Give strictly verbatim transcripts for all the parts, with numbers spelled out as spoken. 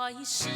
開始。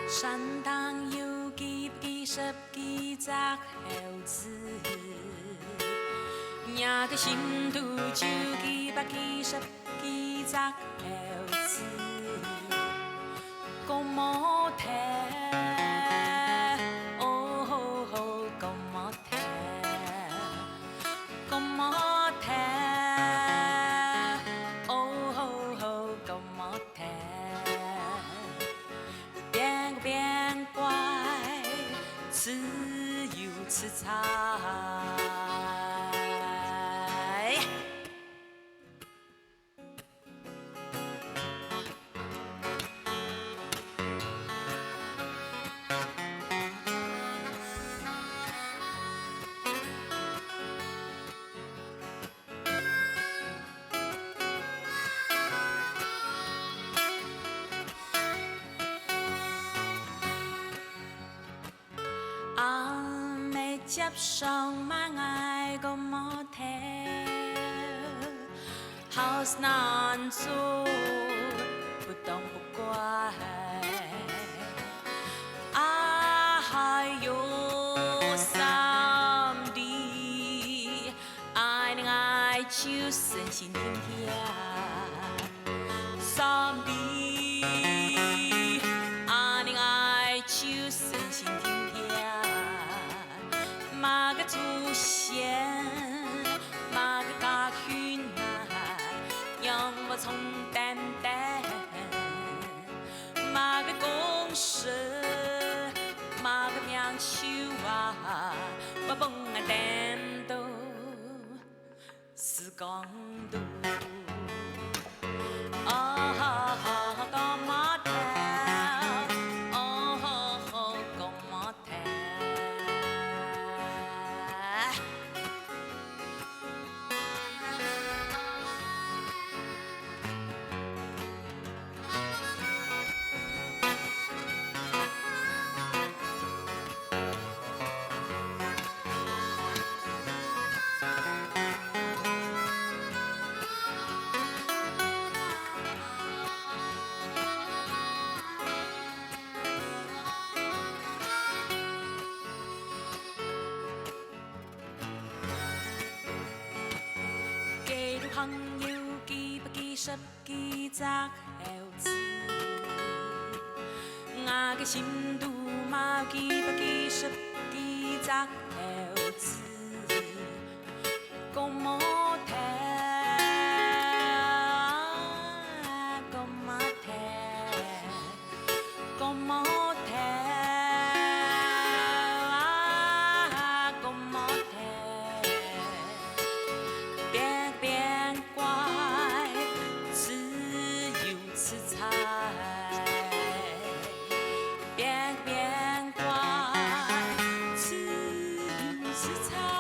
山頂有幾，幾十幾隻猴子，若个心肚就幾百幾十幾隻猴子，講無聽，哦吼吼，講無聽。 講無聽，哦吼吼，講無聽。變，變怪，自由自在。 阿姆接上嘛，𠊎講無聽，好難做，不當不乖。啊，還有上帝， 恁呢𠊎就身心定定。上帝，恁呢𠊎就身心定定。麼个祖先，麼个家訓啊，讓𠊎重擔擔。 麼个公事，麼个名就啊，𠊎分𠊎擔到時光肚。哦吼吼，講無聽，哦吼吼，講無聽。 街路項有幾百幾十幾隻猴子，𠊎个心肚嘛有幾百幾十幾隻猴子。 講無聽，講無聽，講無聽，講無聽。變變怪，自由自在。 變變怪，自由自在。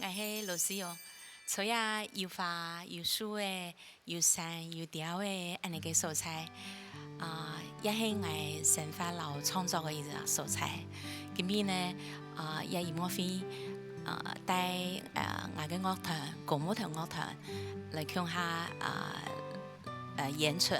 𠊎係羅思容，在這有花、有樹仔、有山、有鳥仔恁呢个所在，啊，也係𠊎生活摎創作个一個所在。今晡日呢，啊，這音樂會，啊，帶，啊，𠊎个樂團，歌舞團樂團，來共下，啊， 呃，演出。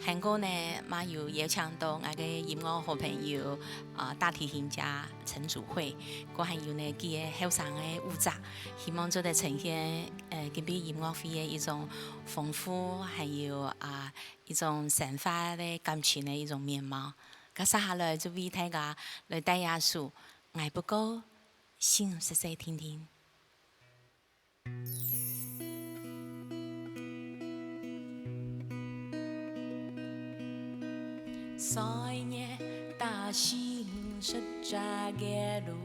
還過呢，嘛有邀請到𠊎个音樂好朋友，呃，大提琴家陳祖慧，過還有呢，幾個後生个舞者，希望做得呈現，呃，今晡日音樂會个一種豐富，還有，啊，一種生活个感情个一種面貌。該接下來就為大家來帶一首《𠊎不過想細細聽聽》。 歲月打成十隻个路，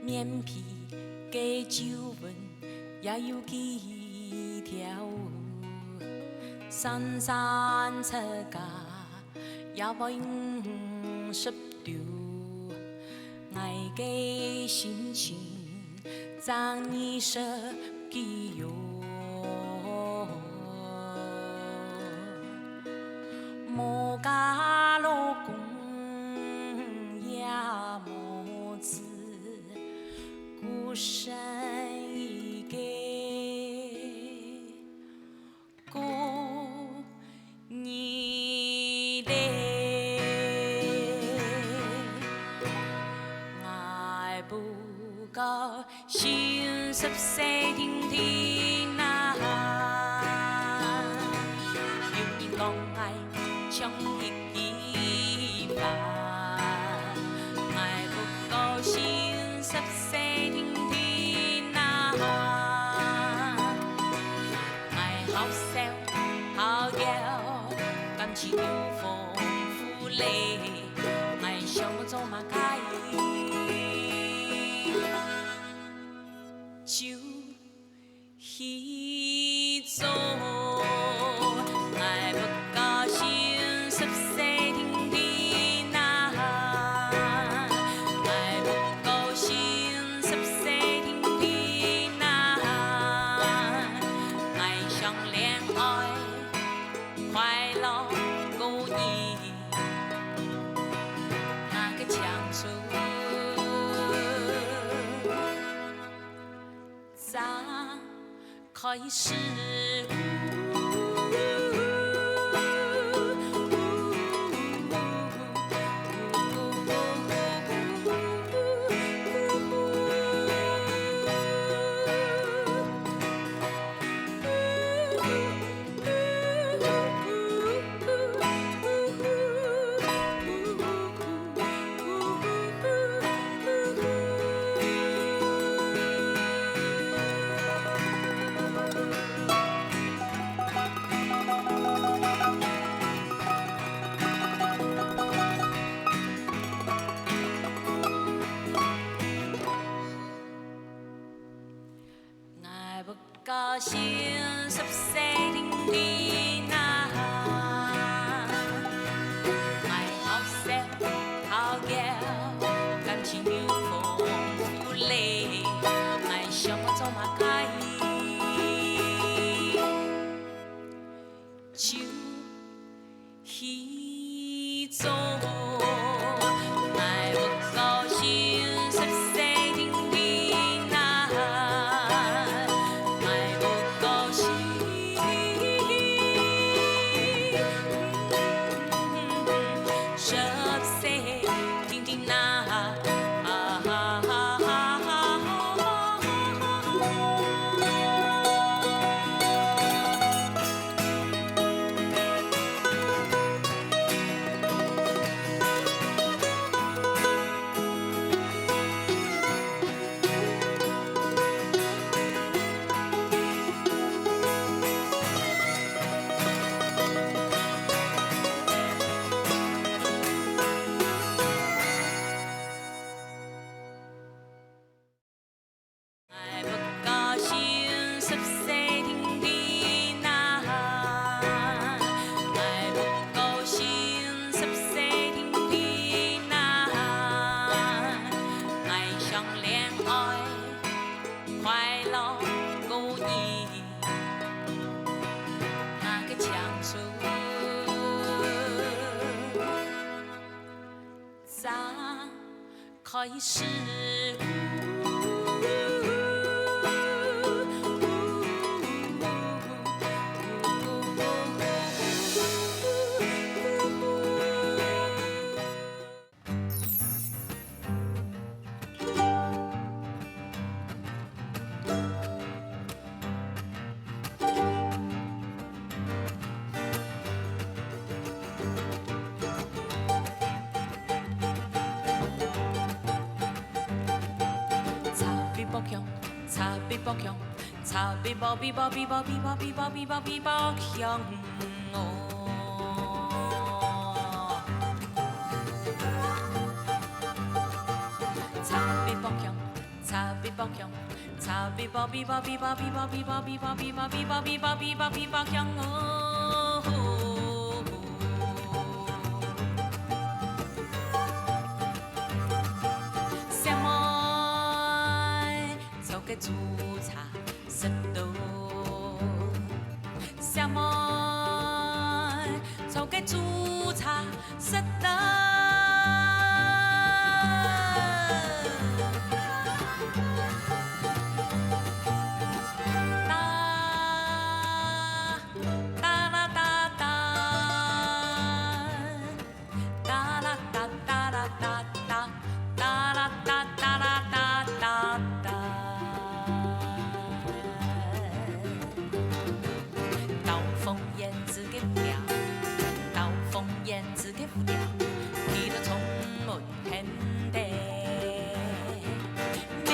面皮个皺紋也有幾條。三餐自家也會毋識丟。 𠊎个心情正二十幾喲。無家老公也無子，孤身一个 過日子。𠊎不過想細細聽聽啊，有人講𠊎像一枝花，𠊎不過想細細聽聽啊。 𠊎好笑好噭，感情又豐富咧，𠊎想做麼个就去做。𠊎不過想細細聽聽啊，𠊎不過想細細聽聽啊。 𠊎想戀愛，快樂過日，𠊎个青春正開始。𠊎不過想細細聽聽啊，𠊎好笑好噭，感情又豐富咧，𠊎想做麼个就 去做。𠊎不過想細細聽聽啊，𠊎不過想快樂過日，那个青春正開始。茶嗶啵鏘，茶嗶啵鏘，茶嗶啵嗶啵嗶啵嗶啵嗶啵嗶啵嗶啵鏘哦。茶嗶啵鏘，茶嗶啵鏘，茶嗶啵嗶啵嗶啵嗶啵嗶啵嗶啵嗶啵嗶啵嗶啵嗶啵嗶啵鏘哦。小妹，做个煮茶食到。 小妹，做个煮茶食到。噠，噠啦噠噠。 噠啦噠，噠啦噠噠，噠啦噠，噠啦噠噠噠。兜風胭脂个調，兜風胭脂个調，佢都充滿現代美。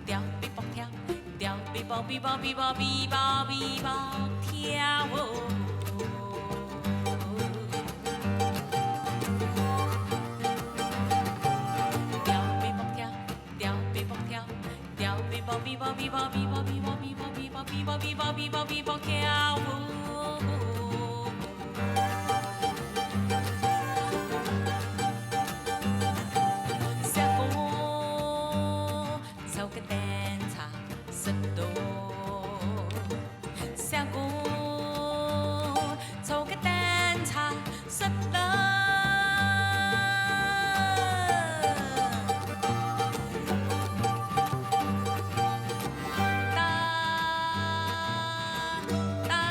調嗶啵調，調嗶啵嗶啵嗶啵嗶啵嗶啵調哦。調嗶啵調，調嗶啵調，調嗶啵嗶啵嗶啵嗶啵嗶啵嗶啵嗶啵嗶啵嗶啵嗶啵嗶啵調哦。 小哥，做个等茶食到。小哥，做个等茶食到。噠，噠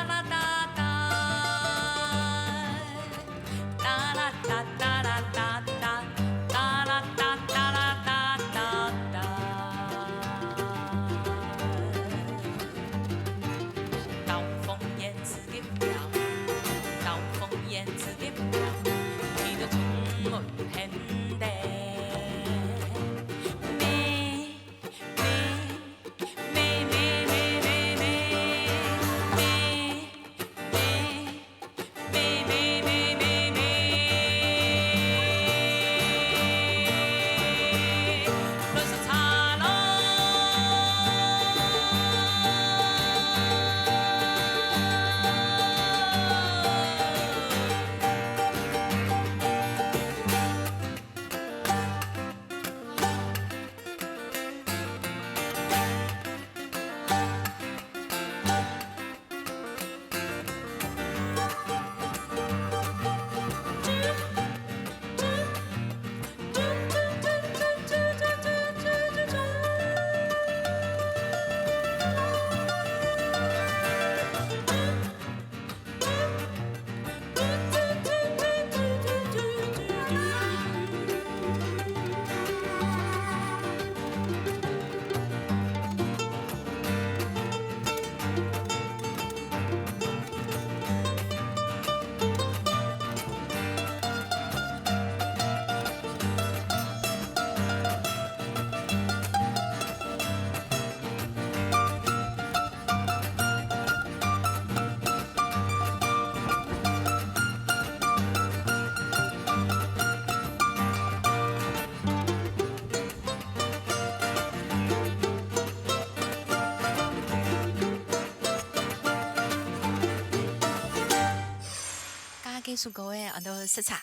首歌个安到《塞車》，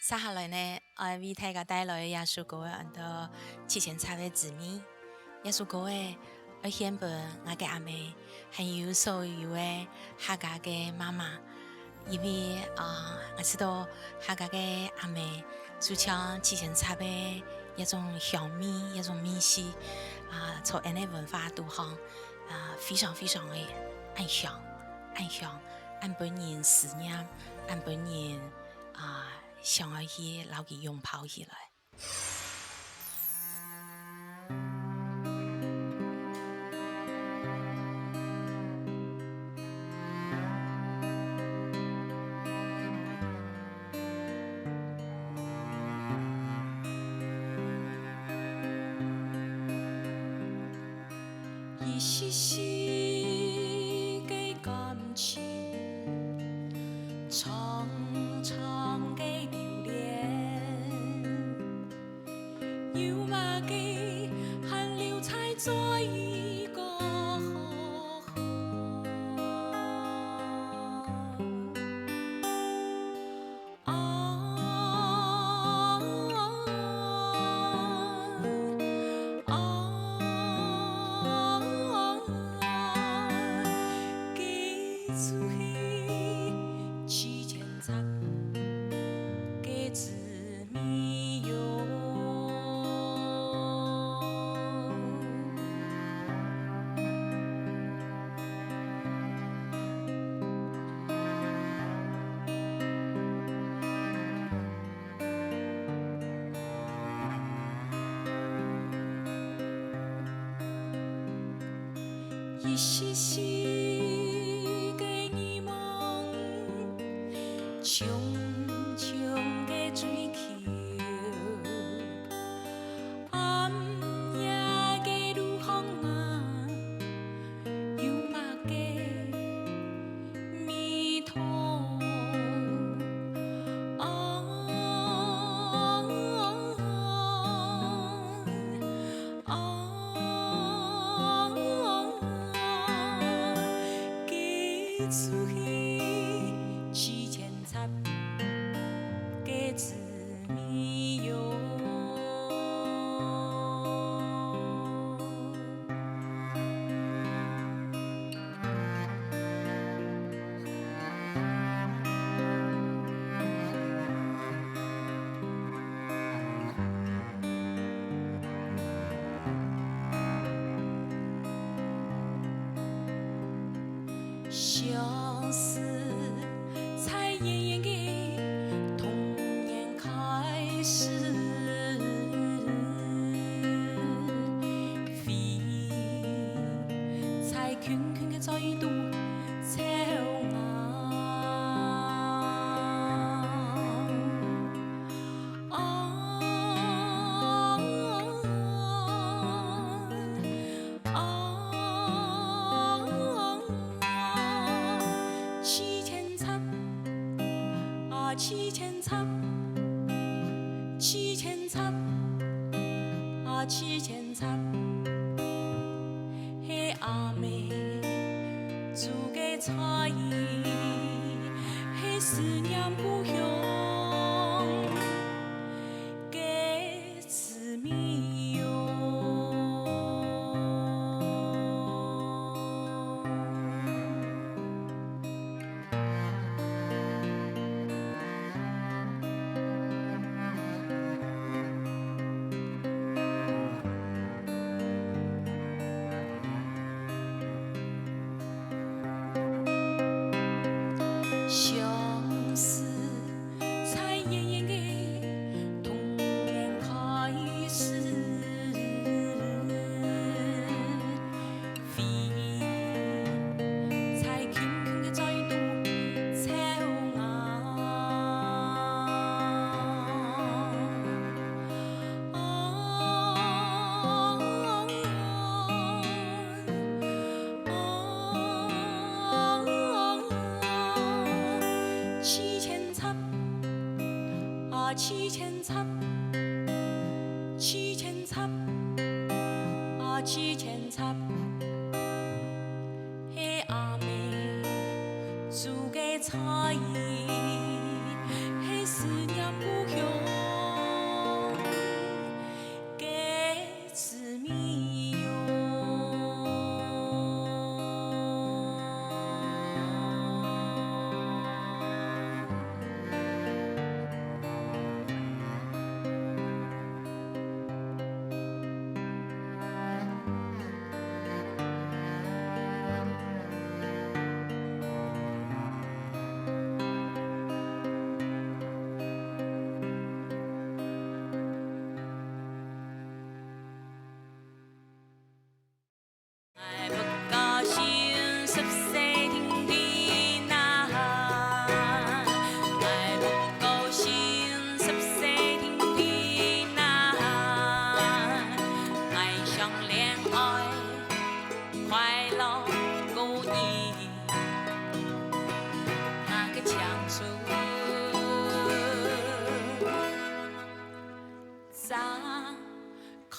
接下來呢，愛為大家帶來這首歌个安到《七千冊个滋味》。這首歌个愛獻分𠊎个阿姆，還有所有个客家个媽媽。因為，啊，𠊎知道客家个阿姆就像七千冊个一種香味，一種味緒，啊，在𫣆个文化肚項，啊，非常非常个恁香，恁香，恁分人思念，恁分人，啊，想愛去摎佢擁抱起來。一絲絲个感情，長長个留戀，有麼个還留在嘴角？啊，啊，該就係七千冊个滋味喲。 一絲絲个疑問，重重个追求，暗夜个路項啊，有麼个味道？啊，啊，該就係七千冊个滋味喲。 相思在遠遠个童年開始，回憶在近近个嘴肚摷啊。 啊，啊，七千冊，啊，七千冊，七千冊，啊，七千冊。 係阿姆煮个菜，係思念故鄉个滋味喲。 相思在遠遠个童年開始，回憶在近近个嘴肚摷啊。 啊，七千冊，啊，七千冊，七千冊，啊，七千冊。 係阿姆煮个菜，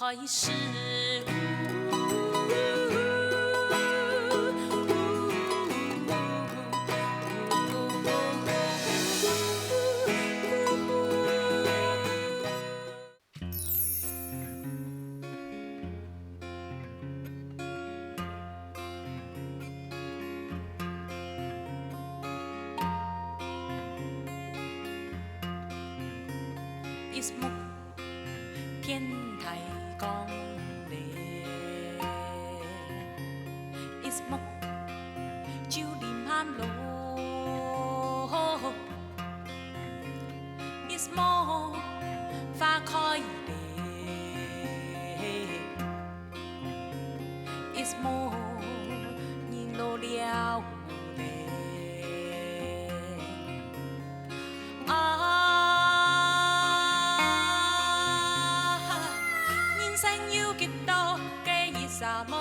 開始。一目見大江咧，一目就臨暗落。 一目花開咧，一目人老了咧。啊，人生有幾多个一儕目？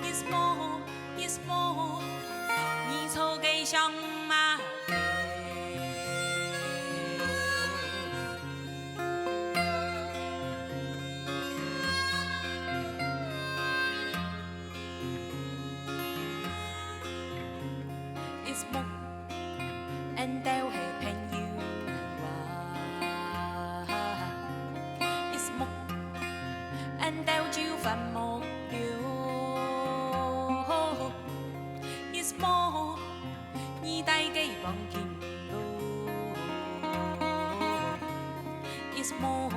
一目 一目，你坐个想麼个？一目， 𫣆兜係朋友啊，一目，𫣆兜就反目了。一目，你戴个黃金路，一目，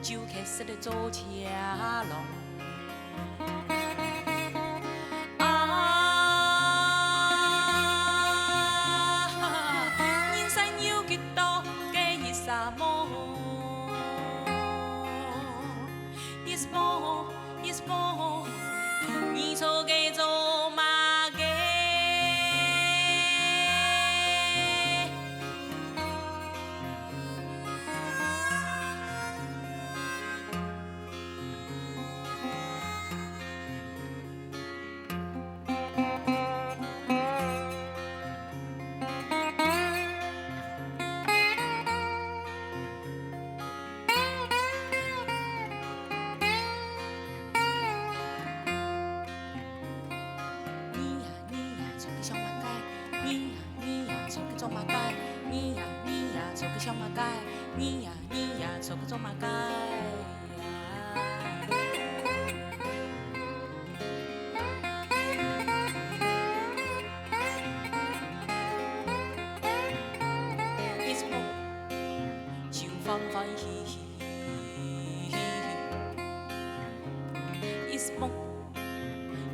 就結識了做車郎。 啊，人生有幾多个一儕目？一目，一目，你坐个做麼个？ 你呀，你呀，坐个想麼个？你呀，你呀，坐个做麼个？你呀，你呀，坐个想麼个？你呀，你呀，坐个做麼个呀？一目就歡歡喜喜，一目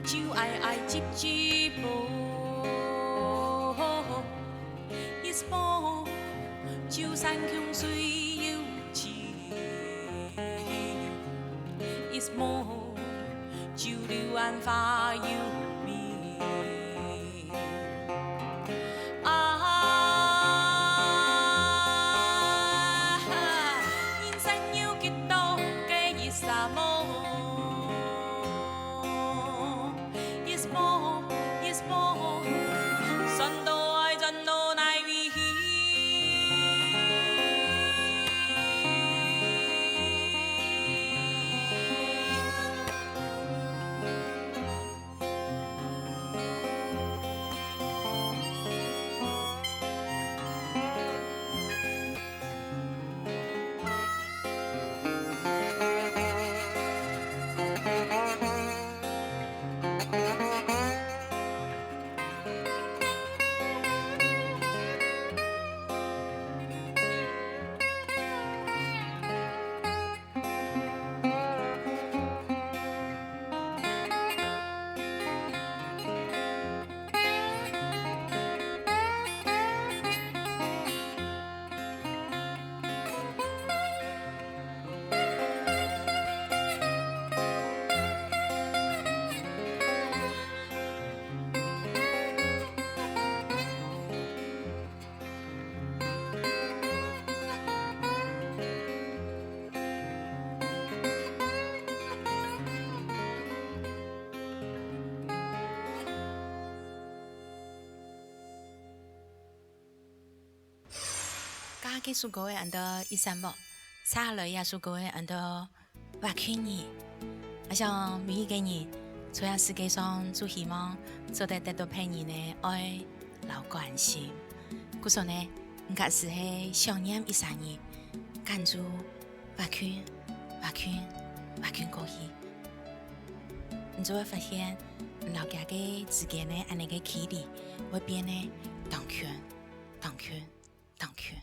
就哀哀戚戚啵。一目就山窮水有情，一目就柳暗花又明。 啊，人生有幾多个一儕目？一目，一目，算到愛轉到哪位去？ 加幾首歌仔安到一三五，接下來這首歌安到《畫近你》。𠊎想每一個人在這世界上就希望做得得到別人个愛摎關心。故所呢，你假使係想念一儕人，敢就畫近，畫近，畫近過去。你就會發現，你摎佢个之間呢，恁呢个距離會變得當近，當近，當近。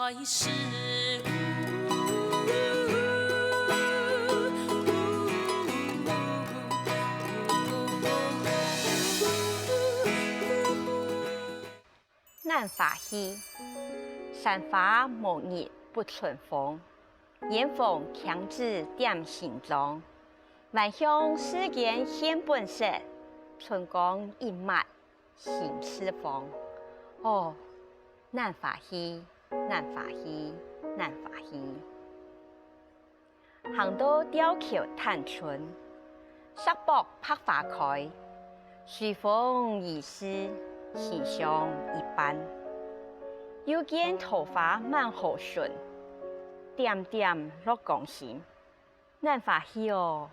開始。南華戲，山花無日不春風，遠風輕指點新妝。還向世間獻本色，春光溢滿 心似風。哦，南華戲，南華戲，南華戲。行到吊橋探春，石駁白花開，隨風移逝，心像一半。又見桃花滿河唇，點點落光心。南華戲哦，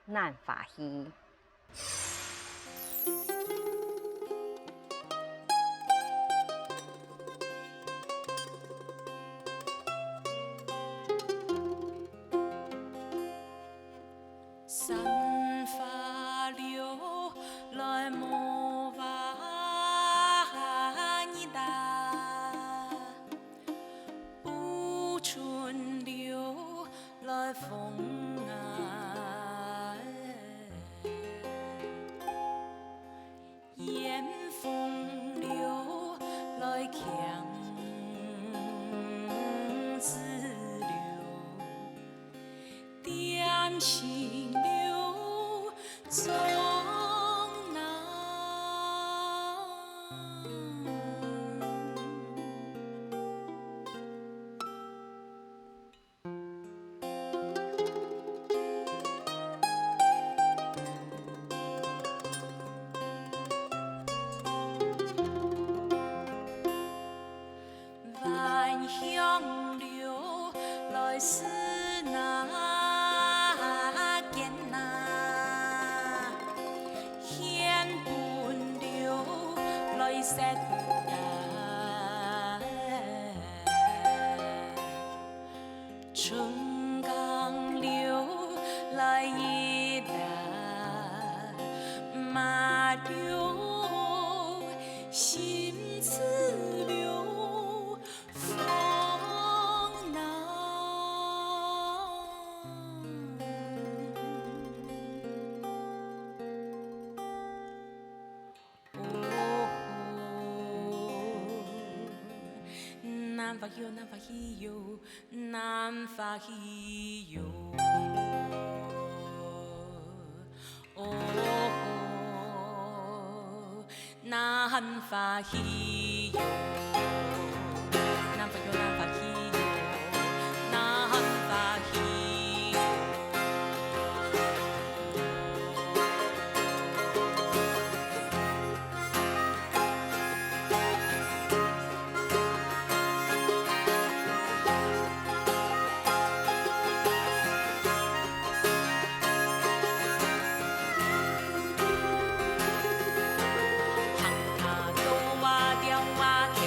南華戲。 山花柳，來無話日啊。 烏春柳，來風啊。遠風柳，來輕指柳。 點新柳妝吶。 還向柳來試那肩哪，獻本柳來惜啊。 春江柳來一打，馬柳心似柳風浪。 哦吼，南花戲喲，南花戲喲，南花戲喲。哦吼，南花戏喲，南花喲，南花戏喲，南花戏喲。 行啊，走啊，吊啊，橋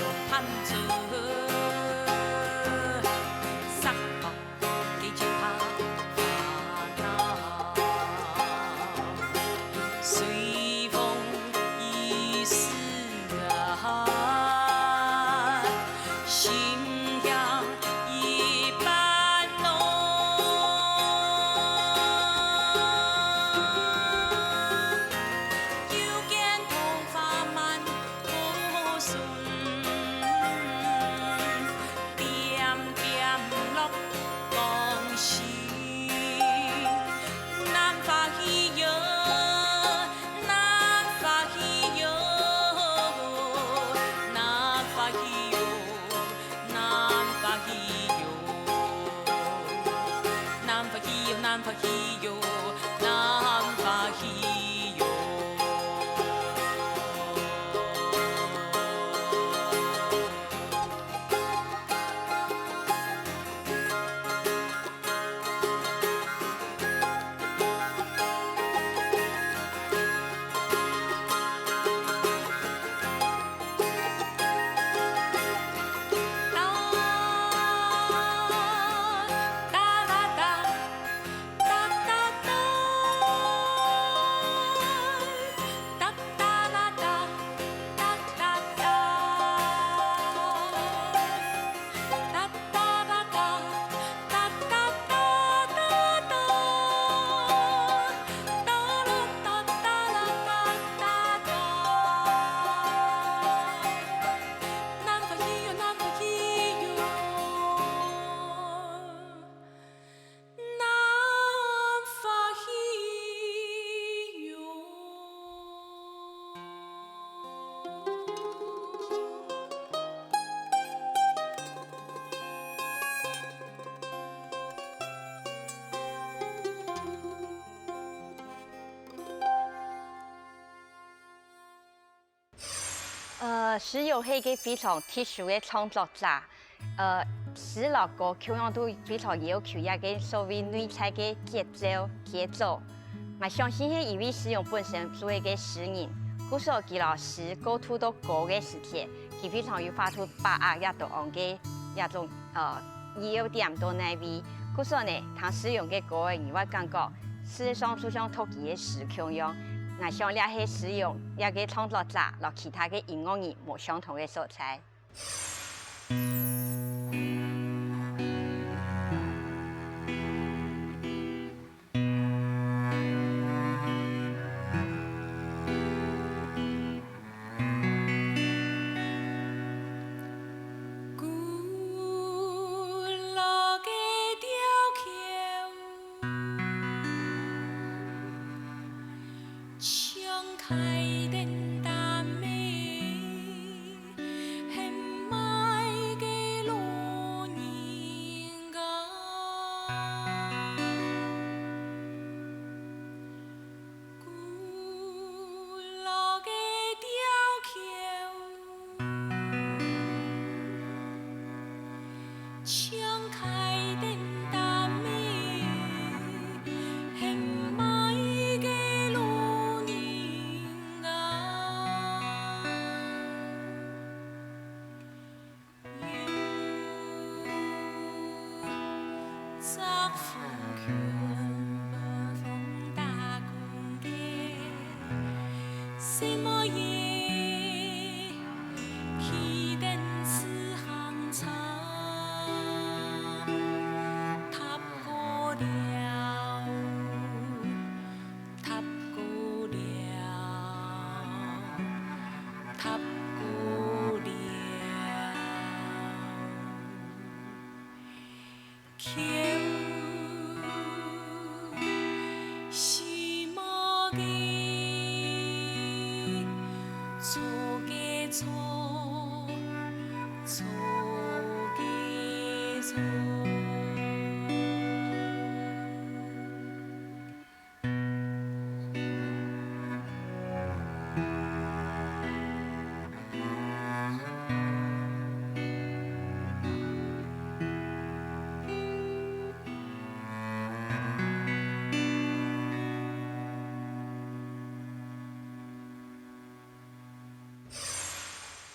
呃，詩勇係一個非常特殊个創作者。呃，詩摎歌共樣都非常要求這個所謂內在个節奏、節奏。𠊎相信係因為詩勇本身就係一個詩人，故所佢摎詩過渡到歌个時節，佢非常有法度把握這當中个這種，呃，要點到哪位。故所呢，聽詩勇个歌仔，你會感覺事實上就像讀佢个詩共樣。𠊎想這係詩勇這個創作者摎其他个音樂人無相同个所在。古老个吊橋， 像開燈擔仔，喊埋个老人家。古老个吊橋， 像開燈擔仔，喊埋个老人家。有隻風琴，分風打工个細妹仔， 企等自行車，踏過了，踏過了，踏過了。 橋，是無个，錯个錯，錯个錯。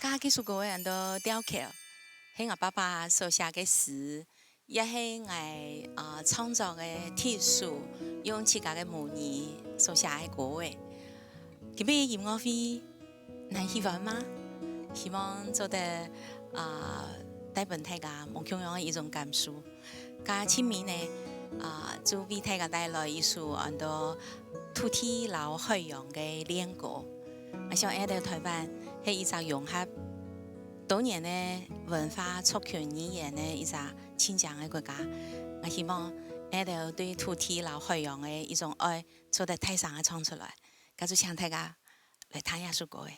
該這首歌仔安到《吊橋》，係吾爸爸所寫个詩。 也係𠊎，呃，創作个第一首用自家个母語所寫个歌仔。今晡日音樂會，你喜歡嗎？希望做得，呃，帶分大家無共樣个一種感受。該盡尾呢，呃，就為大家帶來一首安到《土地摎海洋》个戀歌。𠊎想𠊎兜臺灣係一隻融合 多元个文化、族群、語言个一隻親情个國家。𠊎希望𠊎兜對土地摎海洋个一種愛做得大聲个唱出來。該就請大家來聽這首歌仔。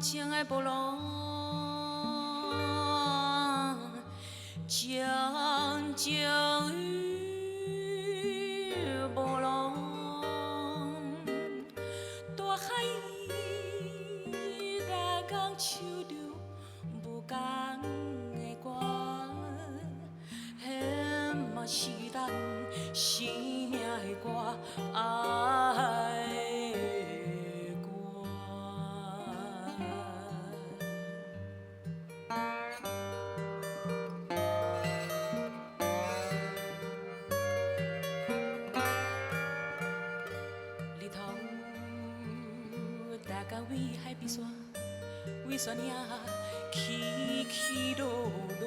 像个波浪，靜靜有波浪，大海大江秋流無講个歌。 彼嘛是咱生命个歌，愛歌。日頭大家為海邊山。 為啥你啊起起落落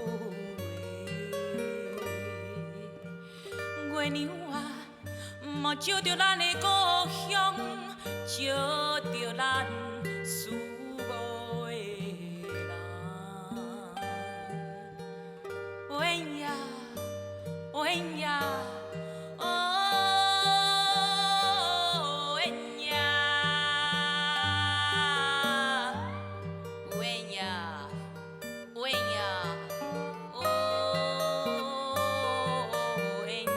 欸？月娘啊，莫照著咱个故鄉，照著咱思慕个人。 喂呀，喂呀，哦，喂呀，喂呀，喂呀，哦，喂呀。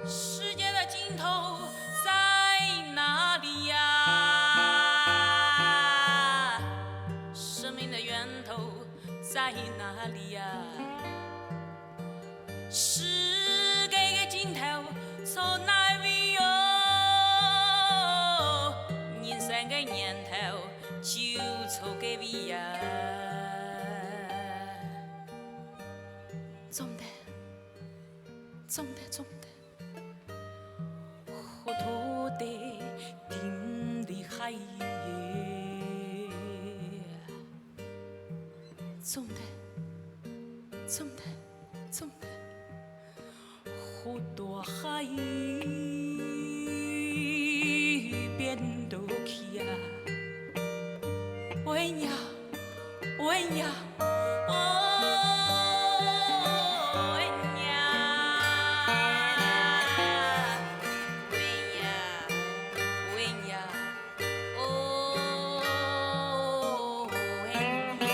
世界的尽头在哪里呀？生命的源头在哪里呀？世界的尽头在哪位哦？人生的源头就在該位呀。總得，總得，總得。 好土地沉入海耶。總得，總得，總得，好大海變落去啊！喂呀， 喂呀，哦，喂呀，喂呀，喂呀，哦，喂呀。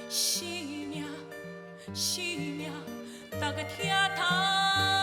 生命，生命，大家聽透。